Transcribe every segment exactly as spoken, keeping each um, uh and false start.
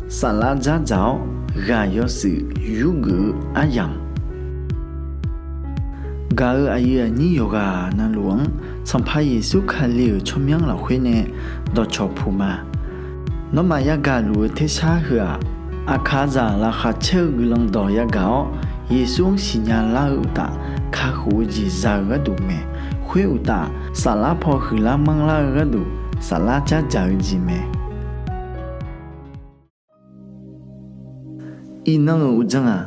Saflar dzardzaq-awr ghaq yawshuif yurgeuf-eu aryamq, gaq-euq aqyuif aqnyir yawqghaq navluf-anr Sanqpaq Yeqsur Kali-euq tsawrmyanr lafkhoer nae dawqcawq puq ma. Nawmaf yagaq luf-eu tersar heu-aq, aqkaqzaq laqkhaq caer-eu guiqlanq dawq yagaq-awr, Yeqsur-anr siqnya lar-eu uqtaf, kakhof-eu jeq za-eu gharduq mae. Khoer uqtaf, saflar paw huiqlar manrlar-eu gharduq, saflar dzardzaq-eu jeq mae. Iqnan-euq uqdzan-aq,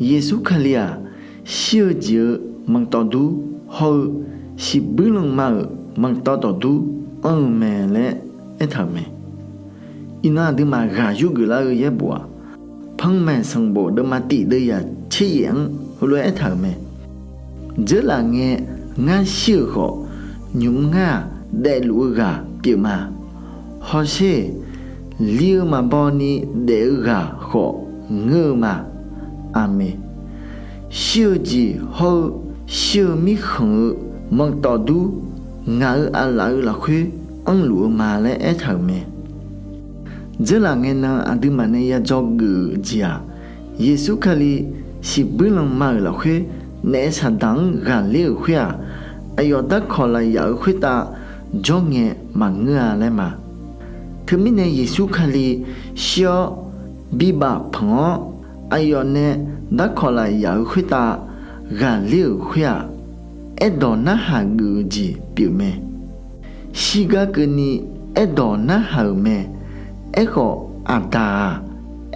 Yeqsur Kali-aq, shir-eu jeq-eu manqtawf dur hawr-eu, shiqbuir lanma-euq manqtawf tawfdur anr-eu mae laer aertaq-euq mae. Iqnan aqduimaf ghaq yurgeuf lar-eu yaerbof-aq, Panmaeq sanqbof deuvma tif deuvyaq tser yaef-anr heulof-aer aertaq-euq mae. Dzeurlaf ngae, ngar shir-euq khawf, nymq-mr ngar-aq, daefluf-eu ghaq pyeufma. Hawsher-eq, li-eu maqbaw ni daef-eu ghaq khawf ngeur-eu ma. Aqmeq. Shir-eu jeq hawr-eu, shir-eu mirkhanq-eu manqtawf dur ngaq-euq aqlaf-eu lafkhoer anrluf-eu ma laer aertaq-euq mae. Dzeurlaf ngae nan aqduimaf nae yadzaw geuf-euq jeq-aq, Yeqsur Kali shiqbuir lanma-euq lafkhoer naef saqdaq-anr ghaqler-euq khoer-aq, aqyawf darkawq lafyaq-eu khoertav jawr ngae maqngeur-a laer ma. Teumirnae Yeqsur Kali shir-awr bibaf panq-awr, aqyawf nae darkawq lafyaq-eu khoertav ghaqler-euq khoer-aq, aerdawq narhaq geuf-eu jeq pyeufmae. Shirgar keuvni aerdawq narhaq-euq mae. Aerkhawf, Aqdaq-aq,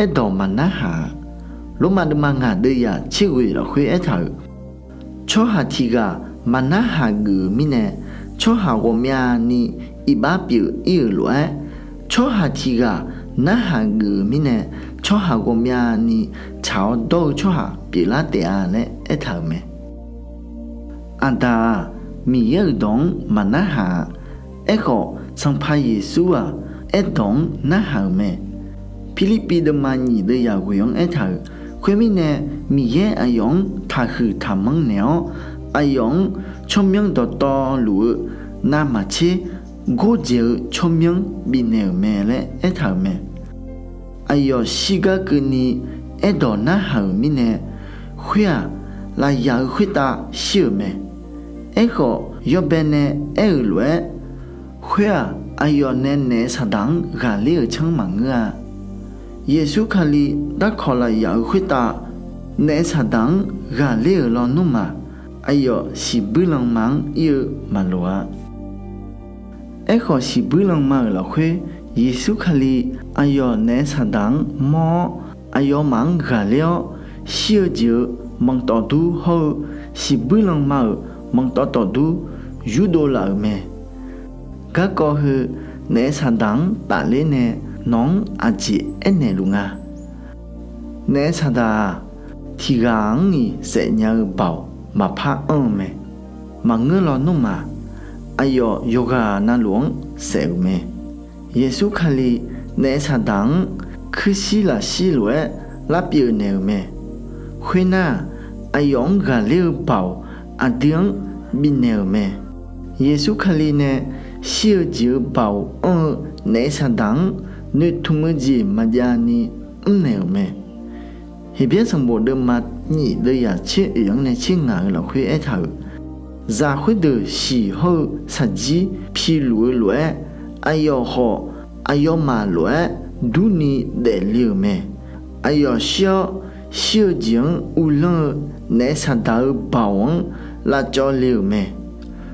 aerdawq maqnarhaq-a. Lormav deuvma ngaq deuvyaq tser ghoeq lafkhoer aertaq-euq, tsawrhaq tiq ghaq maqnarhaq geuf-euq mirnae, tsawrhaq ghawqmyani iqbax pyeuf ir-euq lof-aer, tsawrhaq tiq ghaq narhaq geuf-euq mirnae, tsawrhaq ghawqmyani tsaq-awr dawr-eu tsawrhaq pyeuflar taef-a laer aertaq-euq mae. Aqdaq-aq, Miqyaer-euq dawq-anr maqnarhaq-a. Aerkhawf, Sanqpaq Yeqsur-aq, aerdawq-anr narhaq-euq mae. Pirlirpiv deuvma nyiq deuvyaq ghoeq-anr aertaq-euq, khoermirnae, Miqyaer aqyawf-anr taqhuiq taqmanr naeq-awr, aqyawf-anr tsawrmyanr dawqtawvluf-eu navmaqtser gordzaeq-eu tsawrmyanr bifnaeq-euq mae laer aertaq-euq mae. Aqyawf shirgar keuvni aerdawq narhaq-euq mirnae, khoer-aq, lafyaq-eu khoertav shir-euq mae. Aerkhawf, yawbae nae aer-euq lof-aer, khoer-aq, aqyawf nae naef saqdaq-anr ghaqler-euq tsanr maqngeur-a. Yeqsur Kali darkawq lafyaq-eu khoertav naef saqdaq-anr ghaqler-euq lawnmr-aq, aqyawf shiqbuir lanma-anr ir-eu maqloq-a. Aerkhawf, shiqbuir lanma-euq lafkhoer Yeqsur Kali aqyawf naef saqdaq-anr mawr-awr, aqyawfmaf-anr ghaqler-awr, shir-eu jeq-eu manqtawf dur hawr-eu shiqbuir lanma-euq manqtawf tawfdur yurdov laf-euq mae. Garkawv heu, naef saqdaq-anr tafler nae nawq-anr aqjeq aernaeq luf nga. Naef saqdaq-aq, tiq ghaq-anr-iq saef nya-eu baoq maqpar anr-eu mae. Maqngeur lawnmr-aq, aqyawf yawqghaq navluf-anr saef-euq mae. Yeqsur Kali naef saqdaq-anr kuirshir lafshir lof-aer larpyeuf naeq-euq mae. Khoernar-aq, aqyawf-anr ghaqler-eu baoq aqdui-anr bifnaeq-euq mae. Yeqsur Kali nae shir-eu jeq-eu baoq anr-eu naef saqdaq-anr noeqtmq-eu jeq maqjav ni mrnaeq-euq mae. Heqbyaer sanqbof deuvma nyif deuvyaq tser oeq-anr nae tser ngaq-eu lafkhoer aertaq-euq, zaq khoerdeuq shiq hawr-eu shaqjir piluf-eu lof-aer, aqyawf khawf aqyawfmaf lof-aer durni daefle-euq mae. Aqyawf shir-awr, shir-eu jeq-anr uvlanr-eu naef saqdaq-eu baoq-anr lavcawv le-euq mae.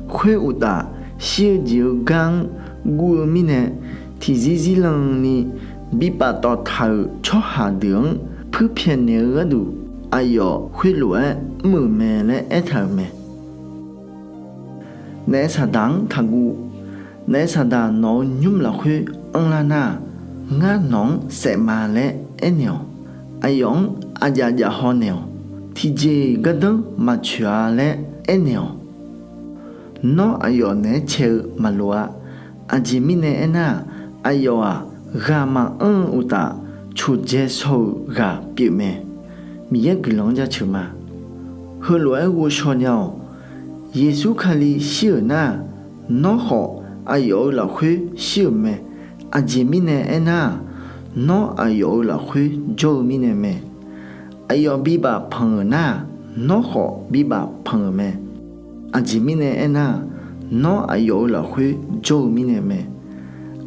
Khoer uqtaf, shir-eu jeq-eu gar-anr guv-eu mirnae, tiqzir zirlan ni bi paftawf taq-euq tsawrhaq deuq-anr puirpyaeq naeq-eu gharduq, aqyawf khoerlof-aer mr-euq mae laer aertaq-euq mae. Naef saqdaq-anr taqguv. Naef saqdaq nawq-eu nymr lafkhoer anrlar nar-aq, ngar nawq-anr saef ma laer aernaeq-awq. Aqyawf-anr aqjav jav haw naeq-awq. Tiqjeq-iq gardanr maqtsoeq-a laer aernaeq-awq. Nawr aqyawf naeq-aer cae-eu maqloq-a. Aqjeq mirnae aernar-aq, aqyawf-aq, ghaq maqanr-eu uqtaf, coqdzae shaw-euq ghaq pyeufmae. Miqyaer guiqlanq-anr jaceuq ma. Heulof-aer ghovshaw nya-awq. Yeqsur Kali shir-euq nar-aq, nawr khawf aqyawf-euq lafkhoer shir-euq mae. Aqjeq mirnae aernar-aq, Nawr aqyawf-euq lafkhoer jawr-eu mirnae mae. Aqyawf bibaf panq-euq nar-aq, nawr khawf bibaf panq-euq mae. Aqjeq mirnae aernar-aq, nawr aqyawf-euq lafkhoer jawr-eu mirnae mae.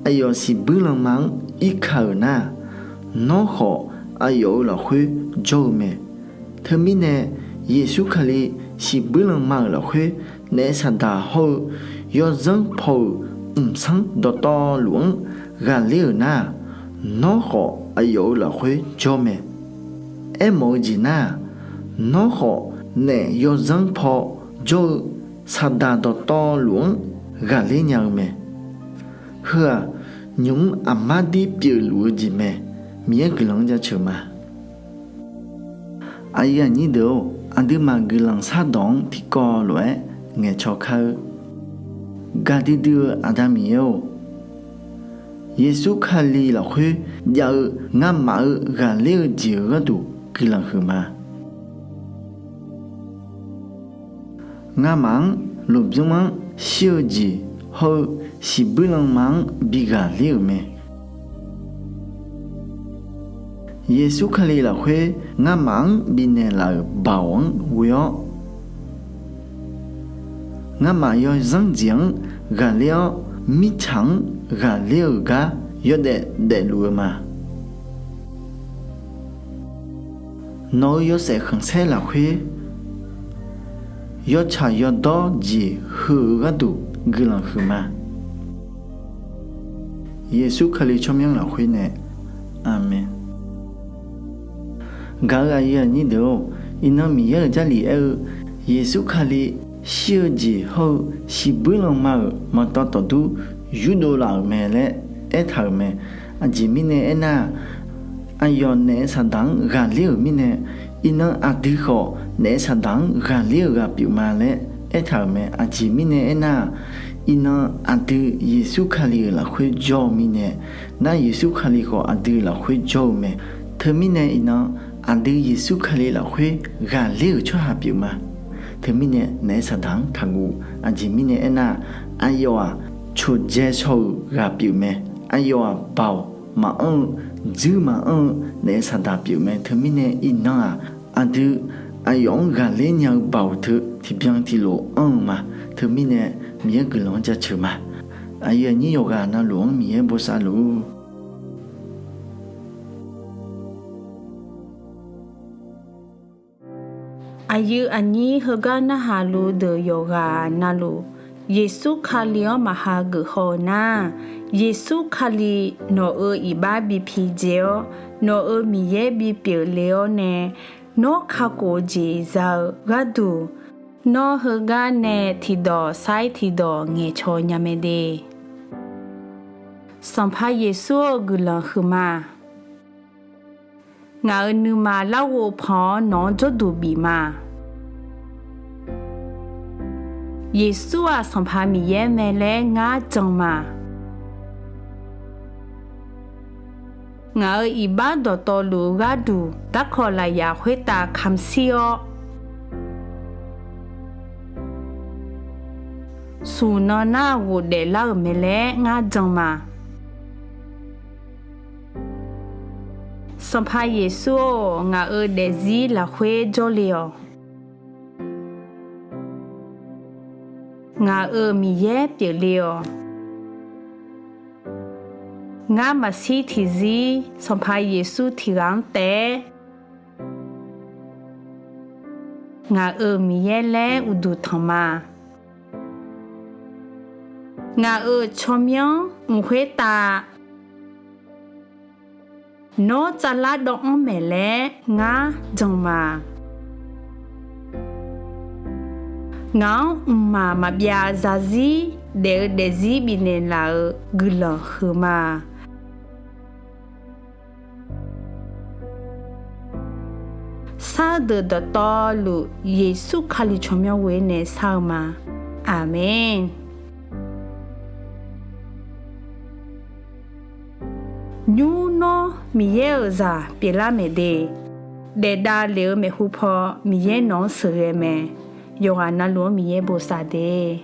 Aqyawf siqbuir lanma-anr irka-euq nar-aq, nawr khawf aqyawf-euq lafkhoer jawr-eu mae. Teumirnae, Yeqsur Kali siqbuir lanma-euq lafkhoer naef saqdaq hawr-eu yawzanr paw-euq mqsanr dawqtawvluf-anr ghaqler-euq nar-aq, nawr khawf aqyawf-euq lafkhoer jawr mae. Aermawf-eu jeq nar-aq, nawr khawf naef yawzanr paw jawr-eu saqdaq dawqtawvluf-anr ghaqler nya-eu mae. Heu-aq, nymq-mr aqmar dir pyeufluf-eu jeq mae. Miqyaer guiqlanq-anr jaceuq ma. Aqyuif aqnyir deuq-or, aqduimaf guiqlanq shardawq-anr tiqkawv lof-aer ngaeqcaw kar-eu. Gaqdui dui-eu Aqda Miqyaer-or, Yeqsur Kali lafkhoer jav-eu ngamaf-eu ghaqler-eu jeq-euq gharduq guiqlanq huiqma. Ngamaf-anr lmqbymr-anr shir-eu jeq hawr-eu siqbuir lanma-anr bi ghaqler-euq mae. Yeqsur Kali lafkhoer ngamaf-anr bifnaeq laf-euq baoq-anr ghoe-awr, ngamaf yawzanr jeq-anr ghaqler-awr, mirtsaq-anr ghaqler-euq gar yawdaef daefluf-eu ma. Nawq-euq yawshaef khanqsaer lafkhoer yawtsaq yawdawr jeq heu-eu gharduq guiqlanq huiqma. Yeqsur Kali tsawrmyanr lafkhoer nae, Aqmeq. Gaq-euq aqyuif aqnyir deuq-or, iqnan Miqyaer-euq Jarlif aer-eu, Yeqsur Kali shir-eu jeq hawr-eu siqbuir lanma-euq maqtawv tawfdur yurdov laf-euq mae laer aertaq-euq mae. Aqjeq mirnae aernar-aq, aqyawf naef saqdaq-anr ghaqler-euq mirnae, iqnan aqdui khawf naef saqdaq-anr ghaqler-euq ghaq pyeufma laer aertaq-euq mae. Aqjeq mirnae aernar-aq, iqnan aqdui Yeqsur Kali-euq lafkhoer jawr-eu mirnae, nar Yeqsur Kali khawf aqdui lafkhoer jawr-eu mae. Teumirnae iqnan aqdui Yeqsur Kali lafkhoer ghaqler-euq tsawrhaq pyeufma. Teumirnae naef saqdaq-anr taqguv. Aqjeq mirnae aernar-aq, aqyawf-aq coqdzae shaw-euq ghaq pyeufmae. Aqyawf-aq baoq maqanr-eu, dzuir maqanr-eu naef saqdaq pyeufmae. Teumirnae iqnan-aq, aqdui aqyawf-anr ghaqler nya-eu baoq teu tiqbyan tiqlof anr-eu ma. Teumirnae Miqyaer guiqlanq-anr jaceuq ma. Aqyuif aqnyir yawqghaq navluf-anr Miqyaer bosav luf-ur. Aqyuif aqnyir heugar narhaq luf deuq yawqghaq navluf, Yeqsur Kali-anr maqha geuf haw-eu nar, Yeqsur Kali nawq-euq iqbax bi pidzae-awr, nawq-euq Miqyaer bipyeuf le-awr nae, nawr kakhof-eu jeq za-eu gharduq, nawr heugar nae tiqdawq sair tiqdawq ngaeqcawq nya mae de. Sanqpaq Yeqsur-eu guiqlanq huiqma. Ngaq-euq nuima larghov pan-awr nawq-anr jawrduq bif ma. Yeqsur-aq Sanqpaq Miqyaer mae laer ngar jan ma. Ngaq-euq iqbax dawqtawvluf-eu gharduq darkawq lafyaq khoertav kamq shir-awr, smqnan nar ghofdaef lar-euq mae laer ngar jan ma. Sanqpaq Yeqsur-or, ngaq-euq daefzir lafkhoer jawrle-awq. Ngaq-euq Miqyaer pyeufle-awq. Ngar maqshir tiqzir Sanqpaq Yeqsur tiq ghaq-anr taef-aer ngaq-euq Miqyaer laer uqduq tanq ma. Ngaq-euq tsawrmyanr mq khoertav nawr tsavlar dawv-anr maeq laer ngar jan ma. Ngaq-anr mqmaq maqbyav zarzir daef-eu daefzir bifnaeq laf-euq guiqlanq huiqma. Sar-eu deuq dawqtawvluf Yeqsur Kali tsawrmyanr ghoer nae shar-eu ma. Aqmeq. Nymr nawr Miqyaer-euq zaq pyeuflar maeq de. Daefdav lef-eu maeqhu paw Miqyaer nawq-anr sheuqghae mae. Yawqghaq navluf-anr Miqyaer bosav de.